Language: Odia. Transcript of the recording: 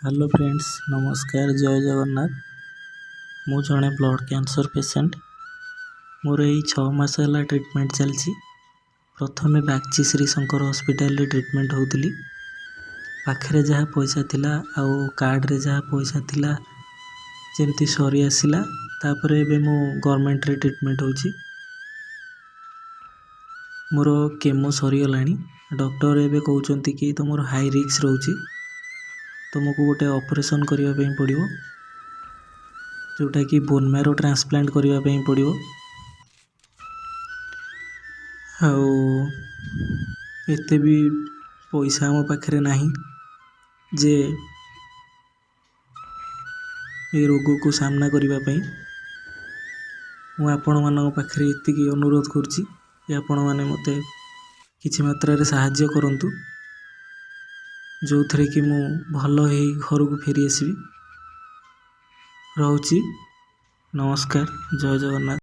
ହ୍ୟାଲୋ ଫ୍ରେଣ୍ଡସ୍, ନମସ୍କାର, ଜୟ ଜଗନ୍ନାଥ। ମୁଁ ଜଣେ ବ୍ଲଡ଼ କ୍ୟାନ୍ସର ପେସେଣ୍ଟ। ମୋର ଏଇ 6 ମାସ ହେଲା ଟ୍ରିଟମେଣ୍ଟ ଚାଲିଛି। ପ୍ରଥମେ ବାଗଚି ଶ୍ରୀ ଶଙ୍କର ହସ୍ପିଟାଲରେ ଟ୍ରିଟମେଣ୍ଟ ହେଉଥିଲି। ପାଖରେ ଯାହା ପଇସା ଥିଲା ଆଉ କାର୍ଡ଼ରେ ଯାହା ପଇସା ଥିଲା, ଯେମିତି ସରି ଆସିଲା। ତାପରେ ଏବେ ମୁଁ ଗଭର୍ଣ୍ଣମେଣ୍ଟରେ ଟ୍ରିଟମେଣ୍ଟ ହେଉଛି। ମୋର କେମୋ ସରିଗଲାଣି। ଡକ୍ଟର ଏବେ କହୁଛନ୍ତି କି ତୁମର ହାଇ ରିସ୍କ ରହୁଛି, ତୁମକୁ ଗୋଟେ ଅପରେସନ୍ କରିବା ପାଇଁ ପଡ଼ିବ, ଯେଉଁଟାକି ବୋନ୍ ମ୍ୟାରୋ ଟ୍ରାନ୍ସପ୍ଲାଣ୍ଟ କରିବା ପାଇଁ ପଡ଼ିବ। ଆଉ ଏତେ ବି ପଇସା ଆମ ପାଖରେ ନାହିଁ ଯେ ଏ ରୋଗକୁ ସାମ୍ନା କରିବା ପାଇଁ। ମୁଁ ଆପଣମାନଙ୍କ ପାଖରେ ଏତିକି ଅନୁରୋଧ କରୁଛି ଯେ ଆପଣମାନେ ମୋତେ କିଛି ମାତ୍ରାରେ ସାହାଯ୍ୟ କରନ୍ତୁ, ଯେଉଁଥିରେ କି ମୁଁ ଭଲ ହେଇ ଘରକୁ ଫେରି ଆସିବି। ରହୁଛି, ନମସ୍କାର, ଜୟ ଜଗନ୍ନାଥ।